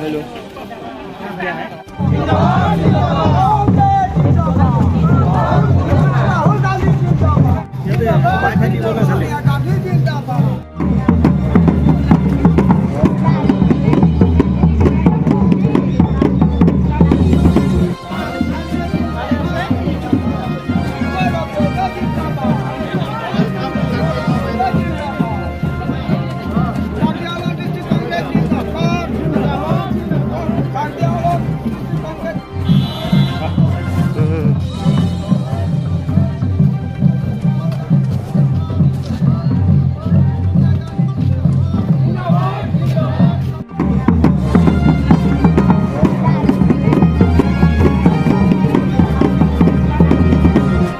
Hello'. Rahul Gandhi জিন্দাবাদ। গান্ধী জিন্দাবাদ। Karbi Anglong district Congress জিন্দাবাদ। কাৰ্বি আংলং ডিষ্ট্ৰিক্ট কংগ্ৰেছ।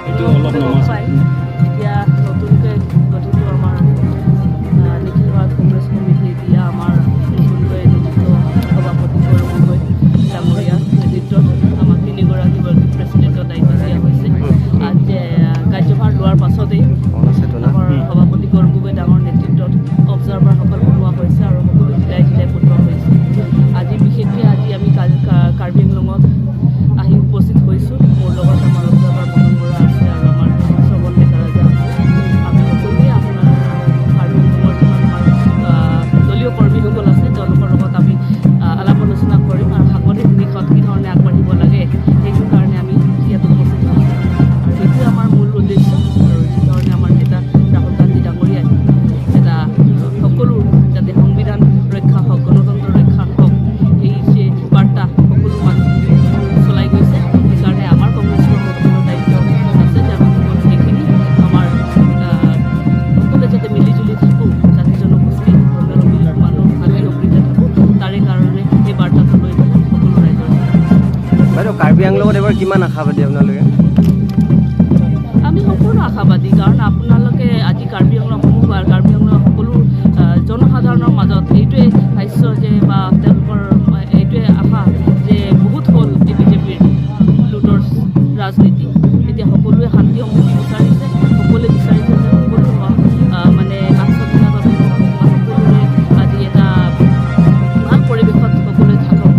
এইটো অলপ নমাজ। পাই এতিয়া নতুনকৈ গঠিত আমাৰ নিখিল ভাৰত কংগ্ৰেছ কমিটি, এতিয়া আমাৰ নতুনকৈ নিযুক্ত সভাপতি গৌৰৱ গগৈ ডাঙৰীয়াৰ নেতৃত্বত আমাক তিনিগৰাকী ৱৰ্কিং প্ৰেচিডেণ্টৰ দায়িত্ব দিয়া হৈছে। আজি কাৰ্যভাৰ লোৱাৰ পাছতেই আমাৰ সভাপতি গৌৰৱ গগৈ ডাঙৰ নেতৃত্বত অবজাৰ্ভাৰসকল বনোৱা হৈছে আৰু সকলো জিলাই জিলাই পঠোৱা হৈছে। আজি বিশেষকৈ আজি আমি কাৰ্বি আংলঙত আহি উপস্থিত হৈছোঁ। মোৰ লগত আমাৰ অবজাৰ্ভাৰ মদন বৰা আছে আৰু আমাৰ শ্ৰৱণ ডেকাৰাজা আছে। আমি সকলোৱে আপোনাৰ কাৰ্বি আংলঙৰ যিমান আমাৰ দলীয় কৰ্মীসকল আছে, তেওঁলোকৰ লগত আমি আলাপ আলোচনা কৰিম আৰু সাংগঠনিক দিশত কি ধৰণে আগবাঢ়িব লাগে, সেইটো কাৰণে আমি ইয়াত উপস্থিত হৈছোঁ আৰু সেইটোৱে আমাৰ মূল উদ্দেশ্য। আৰু যি ধৰণে আমাৰ নেতা ৰাহুল গান্ধী ডাঙৰীয়াই এটা সকলো যাতে সংবিধান ৰক্ষা হওক, গণতন্ত্ৰ ৰক্ষা হওক, এই যে বাৰ্তা সকলো মানুহ চলাই গৈছে, সেইকাৰণে আমাৰ কংগ্ৰেছৰ সকলো দায়িত্ব আছে যে আমি সকলো সেইখিনি আমাৰ সকলোৱে যাতে মিলি জুলি থাকোঁ, জাতি জনগোষ্ঠী ধৰ্মাৱলম্বী মানুহ শান্তি সম্প্ৰীতিৰে থাকোঁ, তাৰে কাৰণে সেই বাৰ্তাটো লৈ পেলাই সকলো ৰাইজৰ বাইদেউ, কাৰ্বি আংলঙত এবাৰ কিমান আশাবাদী আপোনালোকে? আমি সম্পূৰ্ণ আশাবাদী, কাৰণ আপোনালোকে আজি কাৰ্বি আংলংসমূহ বা কাৰ্বি আংলং সকলো জনসাধাৰণৰ মাজত এইটোৱে ভাষ্য যে বা তেওঁলোকৰ এইটোৱে আশা যে বহুত হ'ল এই বিজেপিৰ লুটৰ ৰাজনীতি। এতিয়া সকলোৱে শান্তি সম্প্ৰীতি বিচাৰিছে। সকলোৱে বিচাৰিছে যে সকলো মানে বাক স্বাধীনতা থাকক বা সকলোৰে আজি এটা ভাল পৰিৱেশত সকলোৱে থাকক।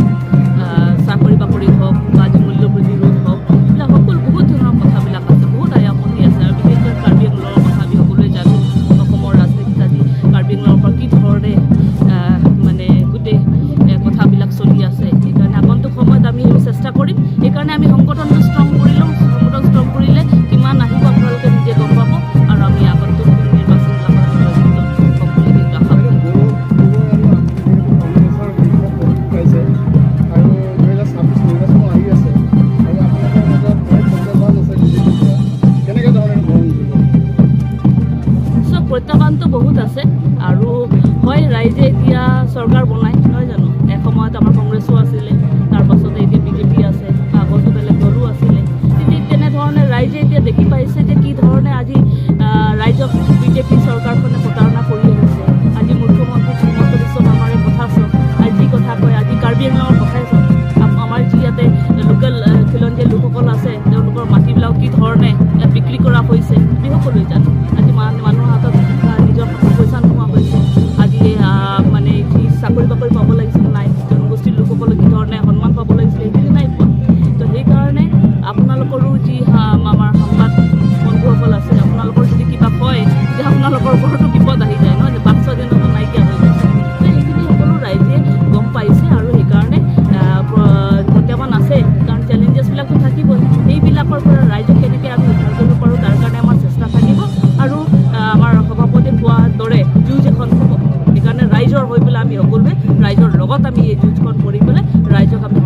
চাকৰি বাকৰি হওক বা আজি মূল্যবৃদ্ধি ৰোধ হওক, এইবিলাক সকলো বহুত ধৰণৰ কথাবিলাক আছে, বহুত আয়াপত্তি আছে। আৰু বিশেষকৈ কাৰ্বি আংলঙৰ কথা আমি সকলোৱে জানো। অসমৰ ৰাজনীতিত আজি কাৰ্বি আংলঙৰ পৰা কি ধৰণে মানে গোটেই কথাবিলাক চলি আছে। সেইকাৰণে আগন্তুক সময়ত আমি সেইটো চেষ্টা কৰিম। সেইকাৰণে আমি সংগঠনটো ষ্ট্ৰং কৰি লওঁ। সংগঠন ষ্ট্ৰং কৰিলে কিমান আহিব আপোনালোকে নিজে গম পাব আৰু আমি আগন্তুক নিৰ্বাচনবিলাকত আমি জয়যুক্ত হ'ম বুলি কিন্তু আশাবাদী। গৌৰৱ গগৈ আৰু আপুনি যিহেতু কংগ্ৰেছৰ শীৰ্ষ পদ পাইছে আৰু 2026 নিৰ্বাচনো আহি আছে আৰু আপোনালোকৰ মাজত বহুত প্ৰত্যাহ্বান আছে বিজেপিৰ পৰা, কেনেকৈ ধৰণে গ্ৰহণ কৰিব? চব প্ৰত্যাহ্বানটো বহুত আছে আৰু হয় ৰাইজে এতিয়া চৰকাৰ বনায়, নহয় জানো? এসময়ত আমাৰ কংগ্ৰেছো আছিলে, তাৰপাছতে এতিয়া বিজেপি আছে, আগতো বেলেগ দলো আছিলে। ঠিক তেনেধৰণে ৰাইজে এতিয়া দেখি পাইছে যে কি ধৰণে আজি ৰাইজক বিজেপি চৰকাৰখনে প্ৰতাৰণা কৰি আহিছে। আজি মুখ্যমন্ত্ৰী হিমন্ত বিশ্ব শৰ্মাৰে কথা চাওক, আজি যি কথা কয়, আজি কাৰ্বি আংলঙৰ কথাই চাওক, আমাৰ যি ইয়াতে লোকেল খিলঞ্জীয়া লোকসকল আছে, তেওঁলোকৰ মাটিবিলাক কি ধৰণে ইয়াত বিক্ৰী কৰা হৈছে, আমি সকলোৱে জানো। আজি মানুহৰ হাতত নিজৰ হাতত পইচা নোহোৱা হৈছে। আজি মানে যি চাকৰি বাকৰি পাব লাগিছিল নাই, জনগোষ্ঠীৰ লোকসকলে কি ধৰণে সন্মান পাব লাগিছিল, সেইখিনি নাই পোৱা। তো সেইকাৰণে আপোনালোকৰো যি আমাৰ সংবাদ বন্ধুসকল আছে, আপোনালোকৰ যদি কিবা কয়, তেতিয়া আপোনালোকৰ ওপৰতো বিপদ আহি যায়, নহয়? বাক স্বাধীনতা নাইকিয়া হৈ গৈছে। তো সেইখিনি সকলো ৰাইজে গম পাইছে আৰু সেইকাৰণে প্ৰত্যাহ্বান আছে, কাৰণ চেলেঞ্জেছবিলাকতো থাকিবই। সেইবিলাকৰ পৰা ৰাইজক কেনেকৈ আমি উদ্ধাৰ কৰিব পাৰোঁ, তাৰ কাৰণে আমাৰ চেষ্টা থাকিব। আৰু আমাৰ সভাপতি কোৱাৰ দৰে যুঁজ এখন হ'ব। সেইকাৰণে ৰাইজৰ হৈ পেলাই আমি সকলোৱে ৰাইজৰ লগত আমি এই যুঁজখন কৰি পেলাই ৰাইজক আমি